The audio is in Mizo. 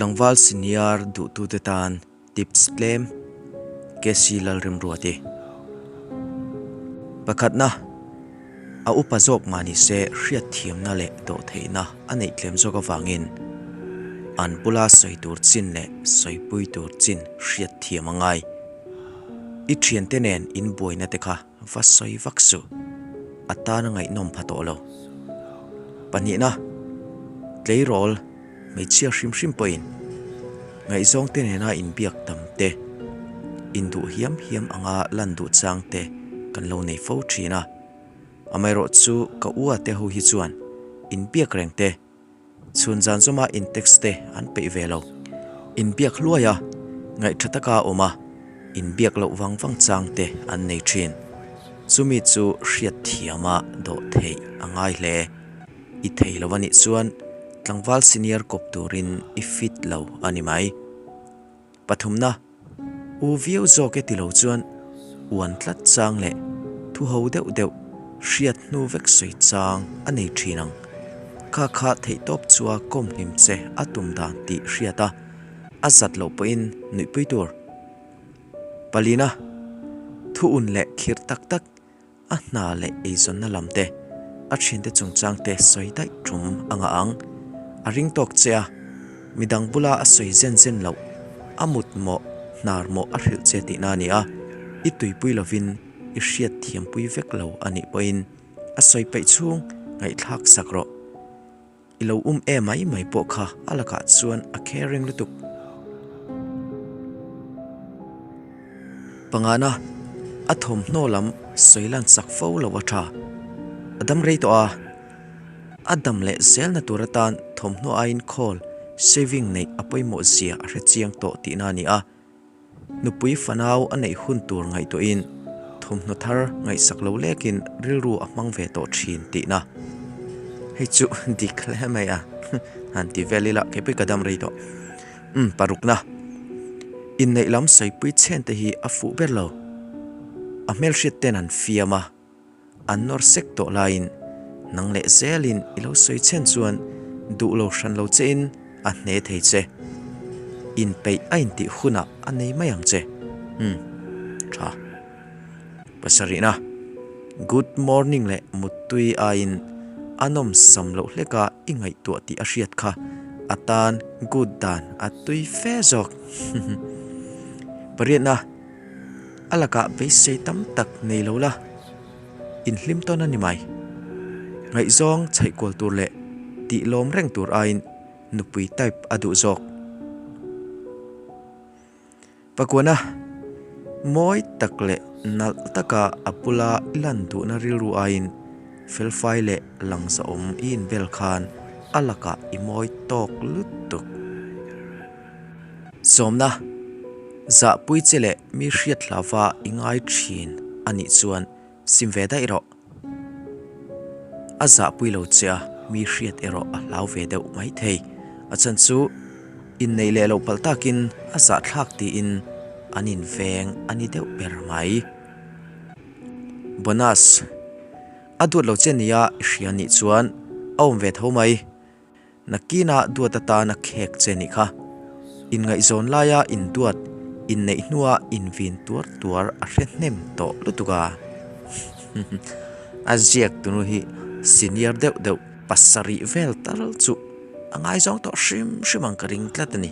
Tlangval senior duhtute tan tips tlem KC Lalrimruati. Pakhatna, a upa zawk mah ni se hriatthiamna leh dawhtheihna a neih tlem zawk avangin an bula sawi tur chin leh sawipui tur chin hriatthiam a ngai. I thiante nen inbuaina te kha va sawi vak suh, a tan a ngaihnawm pha tawh lo. Pahnihna, tleirawl hmeichhia hrim hrim pawhin ngaihzawng te nena inbiak tam te, induh hiam hiam anga lan duh chang te kan lo nei fo thin a. Amaherawhchu ka ua te ho hi chuan inbiak reng te, Chhun zan zawma in text te an peih ve lo. Inbiak hluai a, ngaihtha taka awm a, inbiak loh vang vang chang te an nei thin. Chumi chu hriat thiama dawh theih a ngai hle. I thei lo a nih chuan tlangval senior kawp turin i fit lo a ni mai. Pathumna. U viau zawk e ti lo chuan uan tlat chang leh thu ho deuh deuh hriat hnu vek sawi chang a nei thin ang. Kha kha theihtawp chua kawm hlim che a tum dan tih hriat a, a zat loh pawhin nuihpui tur. Palina, thu un leh khirh tak tak A hna leh eizawnna lam te, a thiante chungchang te sawi daih tum a ngah ang. A ring tawk che a, midang bula a sawi zen zen loh, a mut mawh, hnar mawh a hrilh che tihna a ni a, i tuipui lovin i hriat thiampui vek lo a nih pawhin a sawi peih chhung ngaihthlak sak rawh. I lo um e mai mai pawh kha a lakah chuan a caring lutuk. Pangana, a thawmhnaw lam sawi lan chak fo lo a tha. A dam rei tawh a, a dam leh zelna tur atan thawmhnaw aiin khawl, saving, neih a pawimawh zia a hre chiang tawh tihna a ni a. Nupui fanau a neih hun tur ngaihtuahin thawmhnaw thar ngaihsak lo lekin rilru a hmang ve tawh thin tihna. Hei chu dik hle mai a, han ti vel ila kei pawh ka dam rei tawh. Umm parukna, inneih lam saipui chhen te hi a fuh ber lo. A hmelhriat ten an fiam a. An nawr sek tawh laiin nang leh zelin i lo sawi chhen chuan duh lo hran lo chein a hne thei che. Inpeih a intih hunah a nei mai ang che. Umm. Tha. Pasarihna, Good morning leh muttui aiin a nawm sam loh hleka i ngaihtuah tih a hriat kha a tan good dan a tui fe zawk. Pariatna. A lakah beisei tam tak nei lo la, inhlim tawn a ni mai. Ngaihzawng chhaih kual tur leh tih lawm reng tur aiin nupui type a duh zawk. Pakuana, mawi tak leh nalh taka a bula i lan duhna rilru aiin felfai leh langzawm i inbel khan a lakah i mawi tawk lutuk. Sawmna, Zahpui che leh mi hriat hlauva i ngai thin a nih chuan sim ve daih rawh. A zahpui lo che a, mi hriat erawh a hlau ve deuh mai thei. A chhan chu inneih leh loh palh takin a zahthlak tiin an inveng a ni deuh ber mai. Bonus, A duat lo che nia i hria nih chuan a awm ve tho mai. Nakinah duat atan a khek che nih kha. Inngaihzawn laia induat, inneih hnua invin tuar tuar a hre hnem tawh lutuk a. A ziak tunu hi senior deuh deuh pasarih vel tal chu a ngaizawng tawh hrim hrim ang ka ring tlat a ni.